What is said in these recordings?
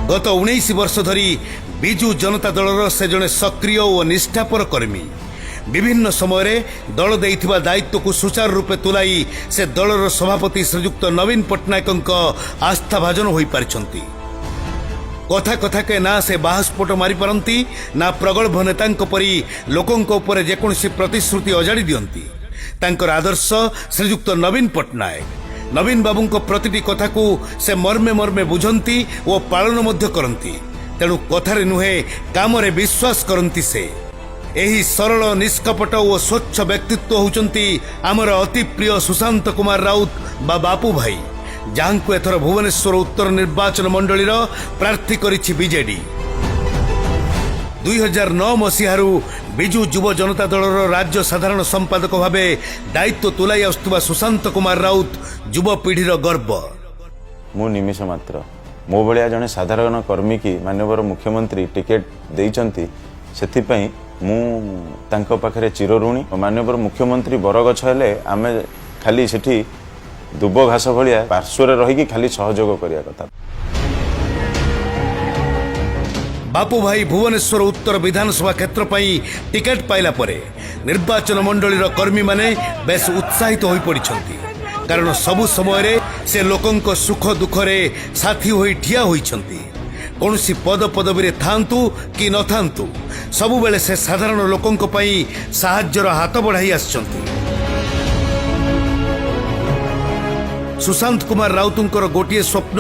ଗତ 19 ବର୍ଷ ଧରି ବିଜୁ ଜନତା ଦଳର ସେ ଜଣେ ସକ୍ରିୟ ଓ ନିଷ୍ଠାପର କର୍ମୀ। ବିଭିନ୍ନ ସମୟରେ ଦଳ ଦେଇଥିବା ଦାୟିତ୍ୱକୁ ସୁଚାରୁ ରୂପେ ତୁଲାଇ ସେ ଦଳର ସଭାପତି ଶ୍ରୀଯୁକ୍ତ ନବୀନ ପଟ୍ଟନାୟକଙ୍କ ଆସ୍ଥାଭାଜନ ହୋଇପାରିଛନ୍ତି। କଥା କଥାକେ ନା ସେ ବାହାସ୍ଫୋଟ ମାରିପାରନ୍ତି, ନା ପ୍ରଗଳ୍ଭ ନେତାଙ୍କ ପରି ଲୋକଙ୍କ ଉପରେ ଯେକୌଣସି ପ୍ରତିଶ୍ରୁତି ଅଜାଡ଼ି ଦିଅନ୍ତି। ତାଙ୍କର ଆଦର୍ଶ ଶ୍ରୀଯୁକ୍ତ ନବୀନ ପଟ୍ଟନାୟକ। ନବୀନ ବାବୁଙ୍କ ପ୍ରତିଟି କଥାକୁ ସେ ମର୍ମେ ମର୍ମେ ବୁଝନ୍ତି ଓ ପାଳନ ମଧ୍ୟ କରନ୍ତି। ତେଣୁ କଥାରେ ନୁହେଁ, କାମରେ ବିଶ୍ୱାସ କରନ୍ତି ସେ। ଏହି ସରଳ, ନିଷ୍କପଟ ଓ ସ୍ୱଚ୍ଛ ବ୍ୟକ୍ତିତ୍ୱ ହେଉଛନ୍ତି ଆମର ଅତି ପ୍ରିୟ ସୁଶାନ୍ତ କୁମାର ରାଉତ ବା ବାପୁ ଭାଇ, ଯାହାଙ୍କୁ ଏଥର ଭୁବନେଶ୍ୱର ଉତ୍ତର ନିର୍ବାଚନ ମଣ୍ଡଳୀର ପ୍ରାର୍ଥୀ କରିଛି ବିଜେଡି। 2009 ମସିହାରୁ ବିଜୁ ଯୁବ ଜନତା ଦଳର ରାଜ୍ୟ ସାଧାରଣ ସମ୍ପାଦକ ଭାବେ ଦାୟିତ୍ୱ ତୁଲାଇ ଆସୁଥିବା ସୁଶାନ୍ତ କୁମାର ରାଉତ ଯୁବପିଢ଼ିର ଗର୍ବ। ମୁଁ ନିମିଷ ମାତ୍ର। ମୋ ଭଳିଆ ଜଣେ ସାଧାରଣ କର୍ମୀକି ମାନ୍ୟବର ମୁଖ୍ୟମନ୍ତ୍ରୀ ଟିକେଟ୍ ଦେଇଛନ୍ତି, ସେଥିପାଇଁ ମୁଁ ତାଙ୍କ ପାଖରେ ଚିରଋଣୀ। ମାନ୍ୟବର ମୁଖ୍ୟମନ୍ତ୍ରୀ ବରଗଛ ହେଲେ ଆମେ ଖାଲି ସେଠି ଦୁବ ଘାସ ଭଳିଆ ପାର୍ଶ୍ୱରେ ରହିକି ଖାଲି ସହଯୋଗ କରିବା କଥା। ବାପୁ ଭାଇ ଭୁବନେଶ୍ୱର ଉତ୍ତର ବିଧାନସଭା କ୍ଷେତ୍ର ପାଇଁ ଟିକେଟ୍ ପାଇଲା ପରେ ନିର୍ବାଚନ ମଣ୍ଡଳୀର କର୍ମୀମାନେ ବେଶ ଉତ୍ସାହିତ ହୋଇପଡ଼ିଛନ୍ତି। କାରଣ ସବୁ ସମୟରେ ସେ ଲୋକଙ୍କ ସୁଖ ଦୁଃଖରେ ସାଥୀ ହୋଇ ଠିଆ ହୋଇଛନ୍ତି। କୌଣସି ପଦ ପଦବୀରେ ଥାଆନ୍ତୁ କି ନଥାନ୍ତୁ, ସବୁବେଳେ ସେ ସାଧାରଣ ଲୋକଙ୍କ ପାଇଁ ସାହାଯ୍ୟର ହାତ ବଢ଼ାଇ ଆସିଛନ୍ତି। ସୁଶାନ୍ତ କୁମାର ରାଉତଙ୍କର ଗୋଟିଏ ସ୍ୱପ୍ନ,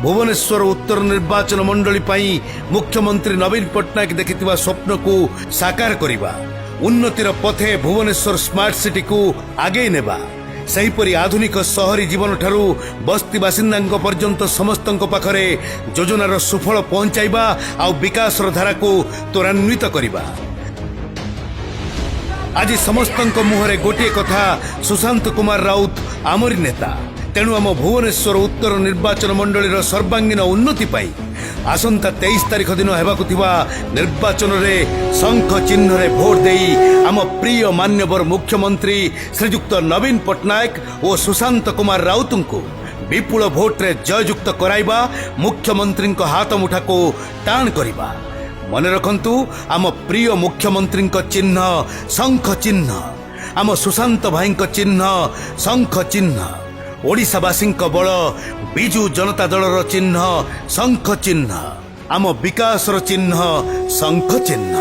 ଭୁବନେଶ୍ୱର ଉତ୍ତର ନିର୍ବାଚନ ମଣ୍ଡଳୀ ପାଇଁ ମୁଖ୍ୟମନ୍ତ୍ରୀ ନବୀନ ପଟ୍ଟନାୟକ ଦେଖିଥିବା ସ୍ୱପ୍ନକୁ ସାକାର କରିବା, ଉନ୍ନତିର ପଥେ ଭୁବନେଶ୍ୱର ସ୍ମାର୍ଟ ସିଟିକୁ ଆଗେଇ ନେବା। ସେହିପରି ଆଧୁନିକ ସହରୀ ଜୀବନଠାରୁ ବସ୍ତି ବାସିନ୍ଦାଙ୍କ ପର୍ଯ୍ୟନ୍ତ ସମସ୍ତଙ୍କ ପାଖରେ ଯୋଜନାର ସୁଫଳ ପହଞ୍ଚାଇବା ଆଉ ବିକାଶର ଧାରାକୁ ତ୍ୱରାନ୍ୱିତ କରିବା। ଆଜି ସମସ୍ତଙ୍କ ମୁହଁରେ ଗୋଟିଏ କଥା, ସୁଶାନ୍ତ କୁମାର ରାଉତ ଆମରି ନେତା। ତେଣୁ ଆମ ଭୁବନେଶ୍ୱର ଉତ୍ତର ନିର୍ବାଚନ ମଣ୍ଡଳୀର ସର୍ବାଙ୍ଗୀନ ଉନ୍ନତି ପାଇଁ ଆସନ୍ତା 23 ତାରିଖ ଦିନ ହେବାକୁ ଥିବା ନିର୍ବାଚନରେ ଶଙ୍ଖ ଚିହ୍ନରେ ଭୋଟ ଦେଇ ଆମ ପ୍ରିୟ ମାନ୍ୟବର ମୁଖ୍ୟମନ୍ତ୍ରୀ ଶ୍ରୀଯୁକ୍ତ ନବୀନ ପଟ୍ଟନାୟକ ଓ ସୁଶାନ୍ତ କୁମାର ରାଉତଙ୍କୁ ବିପୁଳ ଭୋଟରେ ଜୟଯୁକ୍ତ କରାଇବା, ମୁଖ୍ୟମନ୍ତ୍ରୀଙ୍କ ହାତ ମୁଠାକୁ ଟାଣ କରିବା। ମନେ ରଖନ୍ତୁ, ଆମ ପ୍ରିୟ ମୁଖ୍ୟମନ୍ତ୍ରୀଙ୍କ ଚିହ୍ନ ଶଙ୍ଖ ଚିହ୍ନ, ଆମ ସୁଶାନ୍ତ ଭାଇଙ୍କ ଚିହ୍ନ ଶଙ୍ଖ ଚିହ୍ନ, ଓଡ଼ିଶାବାସୀଙ୍କ ବଳ ବିଜୁ ଜନତା ଦଳର ଚିହ୍ନ ଶଙ୍ଖ ଚିହ୍ନ, ଆମ ବିକାଶର ଚିହ୍ନ ଶଙ୍ଖ ଚିହ୍ନ।